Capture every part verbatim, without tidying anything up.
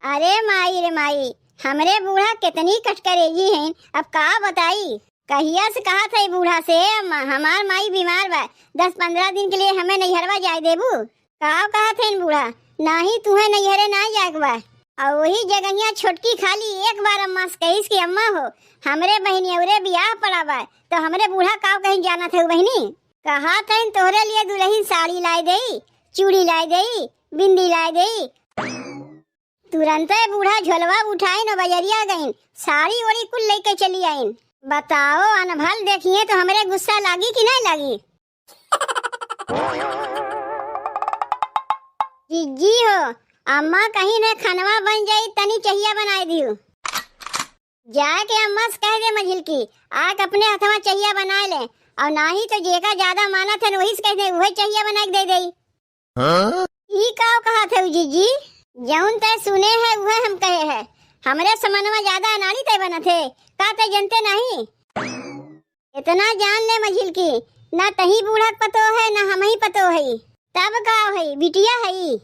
अरे माई रे माई, हमरे बूढ़ा केतनी कठकरेजी हइन, अब का बताई। कहिया से कहत हई बूढ़ा से, "अम्मा, हमार माई बीमार बा, दस पन्द्रह दिन के लिए हमें नैहरवा जाए देबू?" का कहत हइन बूढ़ा, "नाही, तुहें नैहरे ना जाए के बा।" अउ वही जगहिया छोटकी खाली एक बार अम्मा से कहिस कि, "अम्मा हो, हमरे बहिनियौरे बियाह पड़ा बा, तो हमरे बूढ़ा का कहीं जानत हउ बहिनी?" कहत हइन, "तोहरे लिए दुलहिन साड़ी लाए देई, चूड़ी लाए देई, बिंदी लाए देई।" तुरंते बूढ़ा झोलवा उठाइन अउ बजरिया गइन, साड़ी ओड़ी कुल लेके चली आइन। बताओ, अनभल देखिए तो हमरे गुस्सा लागी कि नाहीं लागी? जिज्जी हो, अम्मा कहिन है खनवा बन जाई, तनी चहिया बनाए दियो। जाए के अम्मा से कह दे मझिलकी, आके अपने हथवा चहिया बनाए ले, अउ नाही तो जेका ज्यादा मानत है, वही से कह दे, उहे चहिया बनाए के दे देई। हाँ? ई का कहत हउ जिज्जी? जउन तै सुने है, उहे हम कहे है। हमरे समनवा ज्यादा अनाड़ी तै बनत है, का तै जनते नाही? इतना जान ले मझिलकी, ना तही बूढ़ा के पतो है, ना हमही पतो है। तब का है, बिटिया है।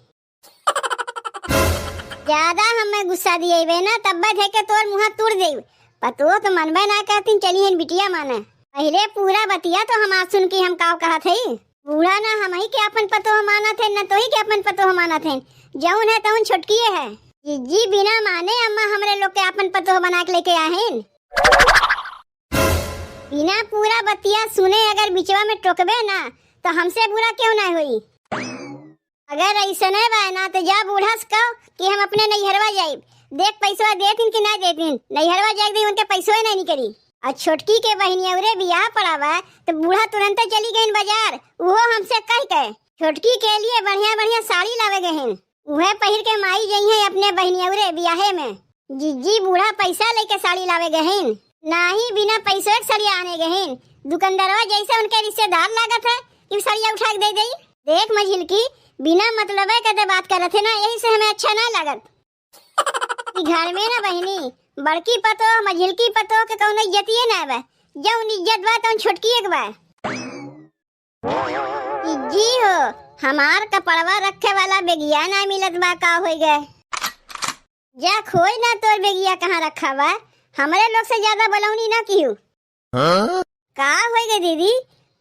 ज्यादा हमें गुस्सा दिएबे ना, तब्बे धे के तोर मुँहा तूड़ देब। पतोह तो मनबे ना करतीन, चली हन बिटिया माने। पहिले पूरा बतिया तो हमार सुन के हम काव कहत हई। बूढ़ा ना हमही के आपन पतोह मानत है, ना तोही के आपन पतोह मानत है। जउन है तउन छोटकिए है। जिज्जी बिना माने अम्मा हमरे लोग के आपन पतोह बना के लेके आहिन। बिना पूरा बतिया सुने अगर बिचवा में टोकबे ना, तो हमसे बुरा केहू ना होई। अगर अइसने बा ना, तो जा बूढ़ा से कहो कि हम अपने नैहरवा जाइब। देख, पैसवा देथिन कि ना देथिन, नैहरवा जाए दी, उनके पैसवे नहीं निकली। और छोटकी के बहिनियौरे बियाह पड़ा बा, तो बूढ़ा तुरंते चली गइन बाजार, उहो हमसे कह के। छोटकी के लिए बढ़िया बढ़िया साड़ी लावे गए हैं, उहे पहिर के माई जइहें अपने बहिनियौरे बियाहे में। जिज्जी बूढ़ा पैसा लेके साड़ी लावे गहिन, नाही बिना पैसवे के सड़िया आने गहिन। दुकानदारवा जैसे उनके रिश्तेदार लागत है कि सड़िया उठा के दे देई। देख मझिलकी, बिना मतलबे के ते बात करत है ना, यही से हमें अच्छा ना लागत। ई घर में ना बहिनी, बड़की पतोह, मझिलकी पतोह के कौनो इज्जतिये ना बा। जौन इज्जत बा तौन छोटकी एक बा। जिज्जी हो, हमार कपड़वा रखे वाला बेगिया ना मिलत बा, का होई गए? जा खोज ना तोर बेगिया कहाँ रखा बा, हमरे लोग से ज्यादा बोलौनी ना किहू। हाँ? का होई गए दीदी,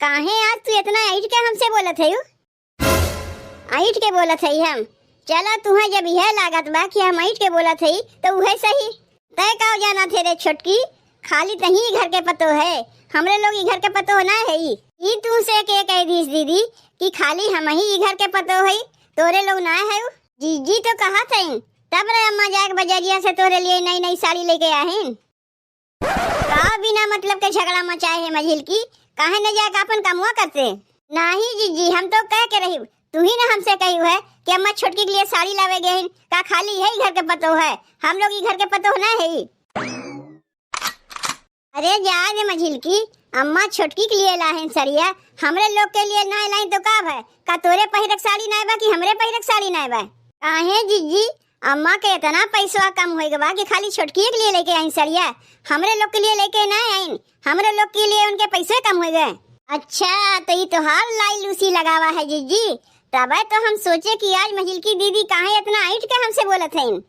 काहे आज तू इतना ऐठ के हमसे बोलत है? ऐठ के बोलत है हम? चला तुहें जब यह लागत बा कि हम ऐठ के बोलत है तो उहे सही। तय का जाना थे रे छोटकी, खाली तही घर के पतो है, हमरे लोग ई घर के पतो ना है। ई तू से के कह दीस दीदी कि खाली हम ही ई घर के पतो है, तोरे लोग ना है? जीजी तो कहत है, तब रे अम्मा जाके बजरिया से तोरे लिए नई नई साड़ी लेके आहिन। का बिना मतलब के झगड़ा मचाए है मझिलकी, काहे न जाके अपन कमुआ करते? नाही जीजी, हम तो कह के रही, तू ही ना हमसे कही है कि अम्मा छोटकी के लिए साड़ी लावे गए हैं, का खाली यही घर के पतो है, हम लोग ई घर के पतो ना है। अरे जा रे मझिलकी, अम्मा छोटकी के लिए लाहिन सड़िया, हमरे लोग के लिए ना लाइन तो का भय? का तोरे पहिरक साड़ी नाय बा कि हमरे पहिरक साड़ी नाय बा? काहे जीजी, अम्मा के इतना पैसवा कम होई गवा कि खाली छोटकी के लिए लेके आइन सड़िया, हमरे लोग के लिए लेके ना आइन, हमरे लोग के लिए उनके पैसे कम होई गए। अच्छा, तो ई तोहार लाई लूसी लगावा है जीजी, तबे तो हम सोचे कि आज मझिलकी दीदी काहे इतना ऐठ के हमसे बोलत हईन।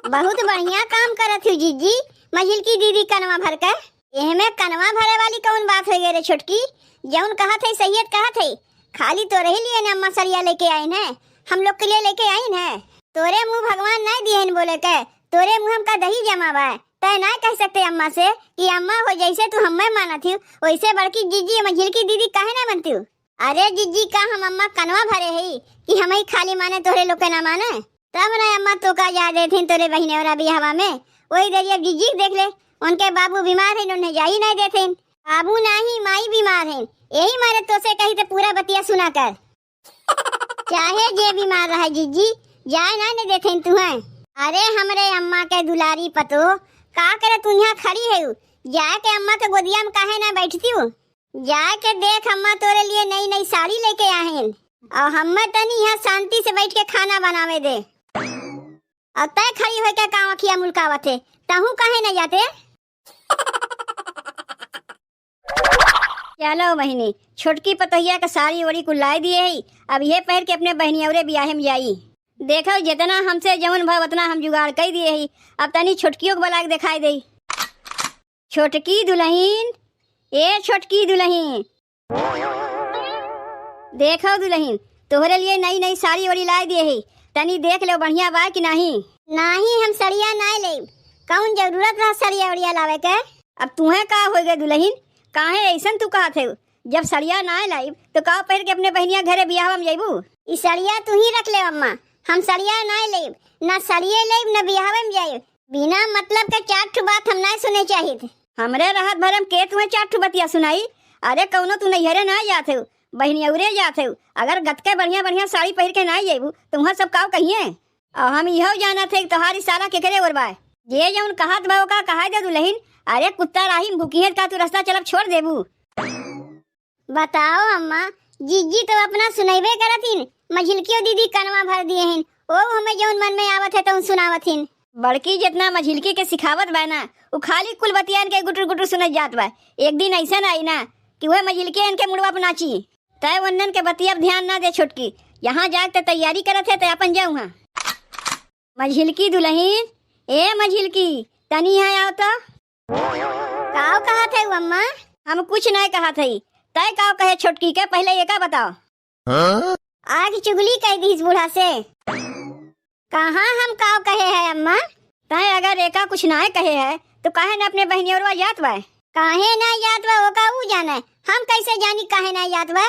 बहुत बढ़िया काम करत हो जीजी, मझिलकी दीदी कनवा भर के। एहमे कनवा भरे वाली कौन बात हो गई रे छोटकी? जौन कहत है सहियत कहत है, खाली तोरे ही लिए ने अम्मा सरिया लेके आइन है, हम लोग के लिए लेके आइन है। तोरे मुंह भगवान नहीं दिए बोले के, तोरे मुंह हमका दही जमा बा। तय ना कह सकते अम्मा से कि अम्मा हो जैसे तू हमें मानत हो, वैसे बड़की जीजी मझिलकी दीदी काहे ना बनती हो? अरे जीजी, का हम अम्मा कनवा भरे हई कि हम ही खाली माने तोहरे लोग के ना माने? तब ना अम्मा तो का जा देथिन तोरे बहिने वाला बियाहवा में। वही दरिया जीजी के देख ले, उनके बाबू बीमार है, उन्हें जाई नहीं देथिन। बाबू नाही, माई बीमार है, यही मारे तो से कही तो पूरा बतिया सुना कर। चाहे जे बीमार रहे जीजी, जाए ना ने देथिन तुहें। अरे हमरे अम्मा के दुलारी पतो, का करे तू यहाँ खड़ी है? जाए के अम्मा के गोदिया में काहे ना बैठती हो? जाए के देख, अम्मा तोरे लिए नई नई साड़ी लेके आहिन, और हम्मे तनी यहाँ शांति से बैठ के खाना बनावे दे। और तय खड़ी होके का आँखिया मुलकावत है, तहू काहे न जाते? चलो बहिनी, छोटकी पतोहिया के साड़ी ओड़ी कुल लाई दिए है, अब ये पहन के अपने बहिनी औरे बियाहे में जाई। देखो, जितना हमसे जौन भा उतना हम जुगाड़ कइ दिए ही। अब तनी छोटकियो के बलाइ के देखाइ देई। छोटकी दुलहिन, ए छोटकी दुलहिन, देखो दुलहिन, तोहरे लिए नई नई साड़ी ओड़ी लाइ दिए ही, तनी देख लेउ बढ़िया बा कि नाहीं। नाहीं, हम सड़िया नाहीं लेब। कौन जरूरत रहा सड़िया ओड़िया लावे के? अब तुहें का होइ गए दुलहिन, काहे अइसन तू कहत है? जब सड़िया नाहीं लाइब तो का पहिर के अपने बहिनिया घरे बियाहवा में जइबू? ई सड़िया तू ही रख ले अम्मा, हम सड़िया नाहीं लेब, ना सड़िये लेब ना बियाहवे में जाइब। बिना मतलब के चार ठो बात हम नाहीं सुने चाहित। हमरे रहत भरे में के तुहें चार ठो बतिया सुनाई? अरे कौनो तू नैहरे नाहीं जात हो, बहिनियौरे जात हो। अगर गतके बढ़िया बढ़िया साड़ी पहिर के नाहीं जइबू तो उहाँ सब काव कहिए? अउर हम इहो जानत है कि तोहार ई साला केकरे ओर बा। जे जौन कहत बा ओका कहाइ दे दुलहिन। अरे कुत्ता राही में भूकिहे का तू रस्ता चलब छोड़ देबू? बताओ अम्मा, जिज्जी तो अपना सुनैबे करत हिन, मझिलकियो दीदी कनवा भर दिए हिन, ओ हमें जौन मन में आवत है तौन सुनावत हिन। बड़की जितना मझिलकी के सिखावत बा ना, उ खाली कुल बतियान के गुटुर गुटुर सुनत जात बा। एक दिन अइसन आई ना कि वह मझिलकियन के मुड़वा पर नाची। तय वन्नन के बतिया पर ध्यान ना दे छोटकी, यहाँ जाके तैयारी करत है तय अपन जाऊ हाँ। मझिलकी दुलहिन, ए मझिलकी, तनी यहाँ आओ तो। काव कहत है अम्मा? हम कुछ नहीं कहत है। तय काव कहे छोटकी के, पहले एका बताओ। हाँ? आग चुगली कह दीस बूढ़ा से। कहाँ हम काव कहे है अम्मा? तय अगर एका कुछ नाहीं कहे है तो काहे ना अपने बहिनियौरवा जात बा? काहे ना जात बा ओका ऊ जाने, हम कैसे जानी काहे ना जात बा?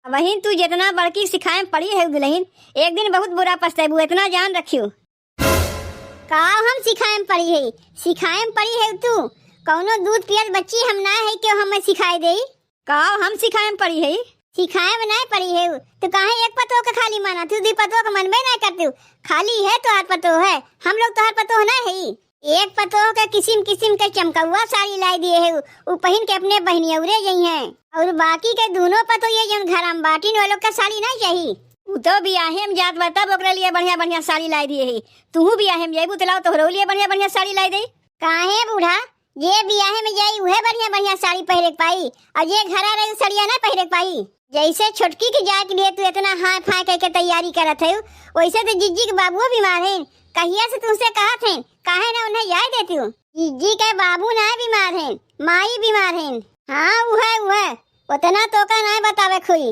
बहिन, तू जितना बड़की सिखाए में पड़ी है दुलहिन, एक दिन बहुत बुरा पछतेबू, इतना जान रखियो। का हम सिखाए में पड़ी है? सिखाए में पड़ी है तू? कौनो दूध पियत बच्ची हम ना है कि हमें सिखाए देई? का हम सिखाए में पड़ी है? सिखाए में नहीं पड़ी है तो काहे एक पतोह के खाली माना तू, दी पतोह के मनबे नहीं करतू? खाली है तोहार पतोह है, हम लोग तोहार पतोह ना है। एक पतोह के किसिम किसिम के चमकौआ साड़ी लाइ दिए है, उ पहिन के अपने बहिनियौरे जइहें। अउर बाकी के दूनो पतोहिए जौन घरा में बाटिन, वो लोग के साड़ी नाहीं चाही। उ तो बियाहे में जात बा, तब ओकरे लिए बढ़िया बढ़िया साड़ी लाइ दिए है। तुहू बियाहे में जइबू तो लाओ तोहरो लिए बढ़िया बढ़िया साड़ी लाइ दे। काहे बूढ़ा, जे बियाहे में जाई उहे बढ़िया बढ़िया साड़ी पहिरे के पाई, अउर जे घरा रही उ सड़िया ना पहिरे के पाई। जैसे छोटकी के जाए के लिए तू इतना हाय फाय कह के तैयारी करत है, वैसे तो जिज्जी के बाबुओ बीमार हैं। कहिया से तुमसे कहत हैं, काहे ना उन्हें जाए देती हूँ? जिज्जी के बाबू ना बीमार हैं, माई बीमार हैं। हाँ, उहे, उहे, उतना तोका ना बतावे खुई।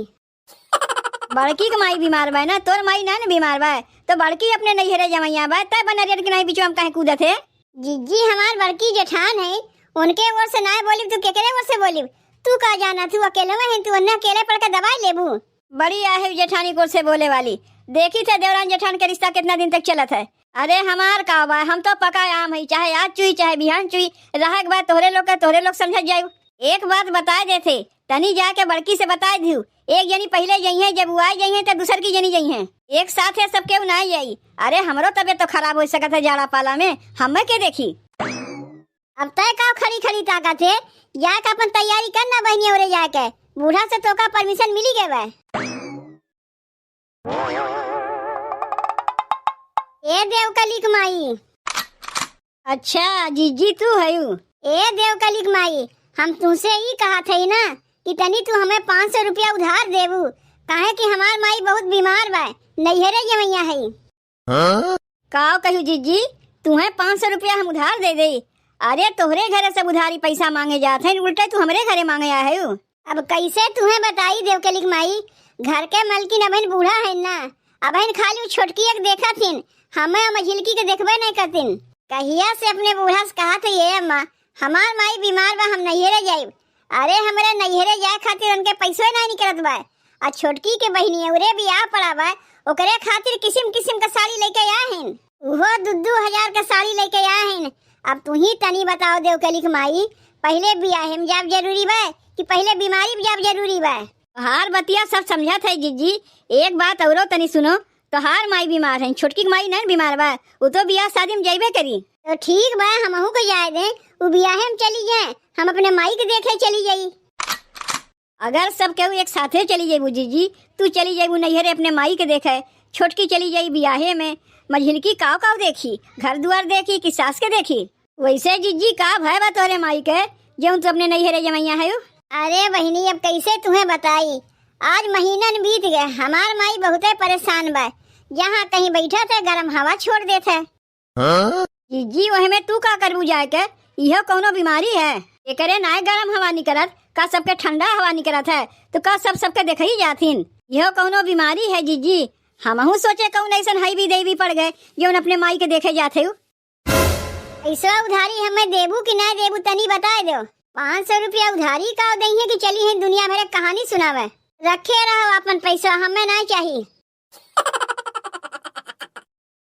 बड़की के माई बीमार बा ना, तोर माई ना, ना बीमार बा, तो बड़की अपने नैहरे जमैया बा, तय बनरियन के नाई बिचवा में काहे कूदत है? जिज्जी हमार बड़की जेठान है, उनके ओर से नाय बोलिब तो केकरे ओर से बोलिब? तू का जाना, तू अकेले में है, तू अन्ना अकेले पड़ के दबाई लेबू। बड़ी आहे जेठानी को से बोले वाली, देखी थे देवरान जेठान के रिश्ता कितना दिन तक चलत है। अरे हमार का बा, हम तो पका आम है, चाहे आज चुई चाहे बिहान चुई, रहे के बाद तोहरे लोग का तोहरे लोग समझत जायू। एक बात बताए देथे, तनी जाके बड़की से बताए दिहू, एक जनी पहिले जइहें, जब उ आए जइहें, तब दूसर की जनी जइहें। एक साथ है सब केहू ना जाई। अरे, हमरो तबियत तो खराब होइ सकत है जाड़ा पाला में, हमें के देखी? अब तय का खड़ी खड़ी ताकत है, जाके अपन तैयारी कर ना बहिनी, ओरे जाके बूढ़ा से तोका permission मिली गए बा। ए देवकली के माई। अच्छा, जिज्जी तू हयू? ए देवकली के माई, हम तुमसे ई कहत हई ना कि तनी तू हमें पाँच सौ रुपया उधार देबू, काहे कि हमार माई बहुत बीमार बा, नैहरे जमैया हई। हाँ? का कहू जिज्जी, तुहें पाँच सौ रुपया हम उधार दे दे? अरे, तोहरे घरे सब उधारी पैसा मांगे जात हैं, उल्टे तू हमरे घरे मांगे आए हयू। अब कैसे तुहें बताई देवकली के माई, घर के मलकिन अबहिन बूढ़ा है ना, अबहिन खाली उ छोटकी एक देखत हिन, हमें और मझिलकी के देखबे नहीं करतिन। कहिया से अपने बूढ़ा से कहत है, "ये अम्मा, हमार माई बीमार बा, हम नैहरे जाइब।" अरे, हमरे नैहरे जाए खातिर उनके पैसो नहीं निकलत बा। आ छोटकी के बहिनी उरे बियाह पड़ा बा, ओकरे खातिर किसिम किसिम के साड़ी लेके आए हन। उहो दू दू हजार के साड़ी लेके आए हन। अब तू ही तनी बताओ देवकली के माई, पहिले बियाहे में जाब जरूरी बा कि पहिले बीमारी में जाब जरूरी बा? तोहार बतिया सब समझत है जिज्जी, एक बात औरो तनी सुनो, तोहार माई बीमार है, छोटकी के माई नहीं बीमार बा, उ तो बियाह शादी में जइबे करी। तो ठीक बा, हमहू के जाए दे, उ बियाहे में चली जाए, हम अपने माई के देखे चली जाई। अगर सब केहू एक साथे चली जइबू जिज्जी, तू चली जइबू नैहरे अपने माई के देखे, छोटकी चली जाई बियाहे में, मझिलकी काव काव देखी, घर दुआर देखी कि सास के देखी? वैसे जिज्जी का भय बा तोहरे माई के, जौन तू अपने नैहरे जमैया हयू? अरे बहिनी, अब कैसे तुहें बताई, आज महीनन बीत गए, हमार माई बहुते परेशान बा, जहाँ कहीं बैठत है, गरम हवा छोड़ देत है। हाँ? जीजी, ओहमे तू का करबू जाए के? इहो कौनो बीमारी है? एकरे नाय गरम हवा निकरत, का सबके ठंडा हवा निकरत है? तो का सब सबके देखही जाथिन? इहो कौनो बीमारी है जीजी? हमहू सोचे कौन ऐसन हैवी देवी पड़ गए, जौन अपने माई के देखे जात है। पैसवा उधारी हमें देबू कि ना देबू, तनी बताए दो। पाँच सौ रुपया उधारी का दइहे कि चली है दुनिया भरे कहानी सुनावे? रखे रहो अपन पैसा, हमें ना चाही।